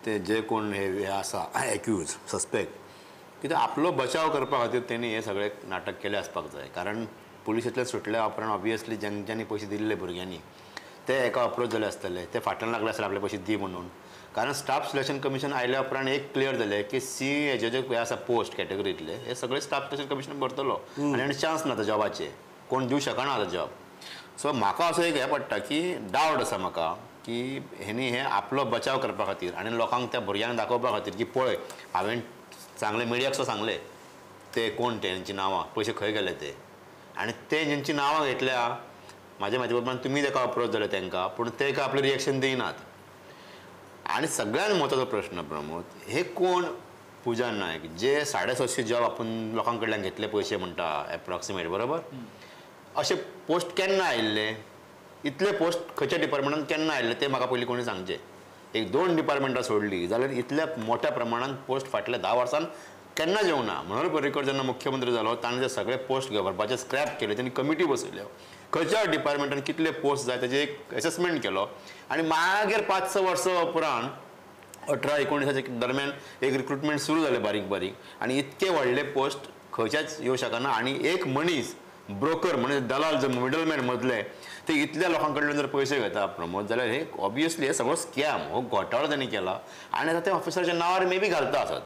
ते जे कोण हे आसा एक्यूज सस्पेक्ट, कित्याक आपलो बचाव करपा खातीर तेणी हे सगळे नाटक केले आसपाक जाय. कारण पुलिसेंतल्यान सुटल्या उपरांत ऑबियसली ज्यांनी पयशे दिल्ले भुरग्यांनी ते एका अप्रोच जाले आसतले, ते फाटल्यान लागले आसतले आपले पयशे दी म्हणून. कारण स्टाफ सिलेक्शन कमिशन आयल्या उपरांत एक क्लियर जालें की सी हेजे जे हे आसा पोस्ट कॅटेगरींतले हे सगळे स्टाफ सिलेक्शन कमिशन भरतलो आनी चान्स ना आतां जॉबाचे, कोण दिवंक शकना आतां जॉब. सो म्हाका असो एक हें पडटा की डावट आसा म्हाका की हेणी हे आपलो बचाव करपा खातीर आनी लोकांक त्या भुरग्यांक दाखोवपा खातीर की पळय हांवें सांगलें मिडियाक सुद्दां सांगलें ते कोण ते तेंची नांवां, पयशे खंय गेले ते, आनी ते जेंची नांवां घेतल्या म्हाज्या म्हाजे प्रमाण तुमी तेका अप्रोच जाले तांकां, पूण ते काय आपलें रिएक्शन दिनात. आनी सगळ्यात म्हत्वाचो प्रश्न प्रमोद, हे कोण पूजा नायक जे 750 जॉब आपूण लोकां कडल्यान घेतले पयशे म्हणटा एप्रॉक्सिमेट, बरोबर? अशे पोस्ट केन्ना आयिल्ले, इतले पोस्ट खंयच्या डिपार्टमेंटान केन्ना आयिल्ले ते म्हाका पयलीं कोणी सांगचें. एक दोन डिपार्टमेंटां सोडली जाल्यार इतल्या मोठ्या प्रमाणान पोस्ट फाटल्या 10 वर्सान केन्नाच येवंक ना. मनोहर पर्रीकर जेन्ना मुख्यमंत्री जालो ताणें ते सगळे पोस्ट भरपाचे स्क्रॅप केले, तेणी कमिटी बसयल्यो, खंयच्या डिपार्टमेंटान कितले पोस्ट जाय तेजे एक एसेसमेंट केलो आनी मागीर 5-6 वर्सां उपरांत 18-19 दरम्यान एक रिक्रुटमेंट सुरू जालें बारीक बारीक, आनी इतके व्हडले पोस्ट खंयच्याच येवं शकना. आनी एक मनीस ब्रोकर म्हणजे दलाल जो मिडलमॅन मदले ते इतल्या लोकां कडल्यान जर पयशे घेता प्रमोद, जाल्यार हे ऑबियसली हे सगळो स्कॅम, हो घोटाळो तांणी केला आनी आतां ते ऑफिसराच्या नांवार मे बी घालता आसत.